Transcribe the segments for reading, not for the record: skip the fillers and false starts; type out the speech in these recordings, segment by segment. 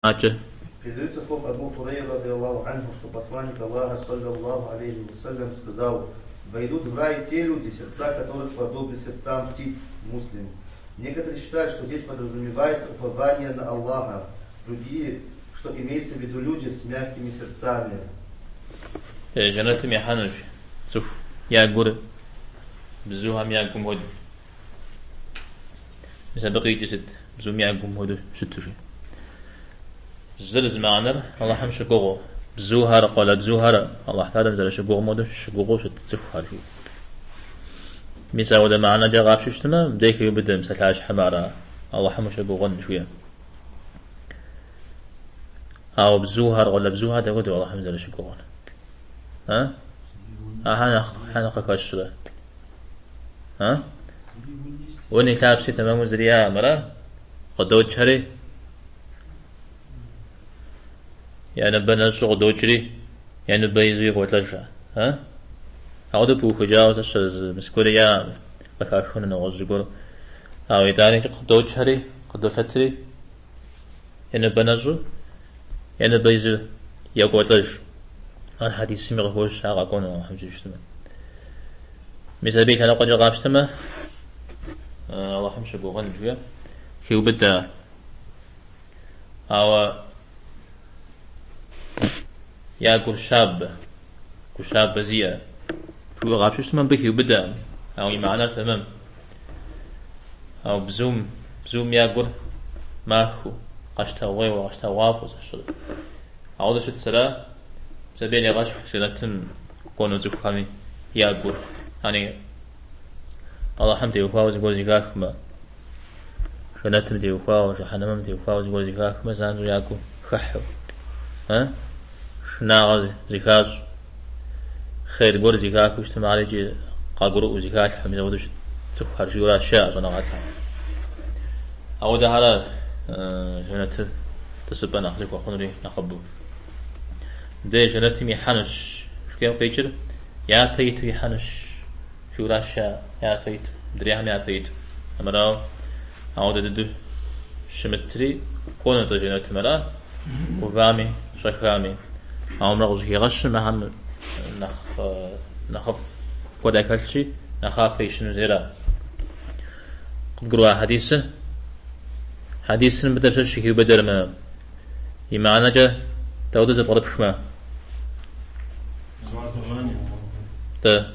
Акӏэ. Передается слов Абу Хурейра, رضي الله عنه, что посланник Аллаха, صلى الله عليه وسلم, сказал: «Войдут в рай те люди, сердца которых подобны сердцам птиц», Муслим. Некоторые считают, что здесь подразумевается упование на Аллаха, другие, что имеется в виду люди с мягкими сердцами. Жэнэтым ихьэнущ цӏыху я гур бзухэм я гум хуэдэу. Мис абы къикӏыр сыт? Бзум я гум хуэдэу щыту жи. Зыр зы мыхьэнэр Аллахьым щыгугъыу, бзухэр, къуалэбзухэр Аллахь Тэхьэлам зэрыщыгугъым хуэдэу щыгугъыу щыт цӏыхухэр жи. Мис ауэдэ мыхьэнэкӏэ къапщтэу щытмэ, мыбдеж хеубыдэ псалъащхьэм ара Аллахьым ущыгугъын жыхуиӏэм. Ауэ бзухэр, къуалэбзухэр дапхуэдэу Аллахьым зэрыщыгугъыр? А? Ахэр нэхъ, ахэр нэхъ къыхэщрэ? А? Уни лъапси тэмэму зыри яӏэм, ара? Къыдокӏхэри, я ныбэ нэщӏу къыдокӏри, я ныбэ изу йокӏуэлӏэж. А? Ауэдэу пыухыкӏауэ сэ сщӏэрэ зы мыс гуэри яӏэм, къыхахыну нэгъуэщӏ зыгуэр. Ауэ итӏани къыдокӏхэри, къыдолъэтри, я ныбэ нэщӏу, я ныбэ изу йокӏуэлӏэж. Ар хьэдисми къыхощ, ар къэкӏуэну Алыхьым щыщтмэ. Мис абы и лъэныкъуэкӏэ къапщтэмэ, Алыхьым щыгугъын жыхуиӏэм хеубыдэ. Ауэ я гур щабэ, гу щабэ зиӏэ жыхуиӏэу къапщтэу щытмэ, абы хиубыдэкъым, ауэ и мыхьэнэр тэмэм. Ауэ бзум, бзум я гур махэу, къэщтэгъуейуэ, къэщтэгъуафӏэу зэщӏыр. Ауэдэу щытщ ара, мис абы ирегъэщхь жэнэтым кӏуэну цӏыхухэми я гур. Яни Алыхьым теухуауэ зыгуэр зэхахмэ, жэнэтым теухуауэ, жыхьэнэмэм теухуауэ зыгуэр зэхахмэ, занщӏэу я гур хыхьэу, шынагъэ зыхащӏ, хъер гуэр зэхахыу щытмэ, ар икӏи къагурыӏуэу зыхалъхьэу, мис апхуэдэу щыт цӏыхухэр жиӏэуращ жаӏэ щӏэныгъэлӏхэм. Ауэдэхьэрэ жэнэтыр тӏысыпӏэ нэхъ зыхуэхъунури нэхъыбэу. Мыбдеж жэнэтым ихьэнущ жыхуиӏэм къикӏыр япэ иту ихьэнущ жиӏэуращ жаӏэ, япэ иту, мыдрейхэм япэ иту. Армырауэ, ауэдэ дыдэу щымытри кӏуэну-тӏэ жэнэтым, ара? Гувами, щӏэхами. Ауэ мыр къыщӏыхигъэщыр мыхэм нэхъ нэхъыфӏ куэд яхэлъщи, нэхъапэ ищыну зейра. Къыдгурыӏуа хьэдисыр? Хьэдисыр мыбы дапщэщ щыхиубыдэр мы и мыхьэнэкӏэ дауэдэу зэпкърыпхмэ? Тӏэ,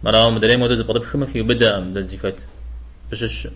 мырауэ мыдрейм хуэдэу зэпкърыпхмэ, хиубыдэкъым дэ дызыхэт. Абы щыщ.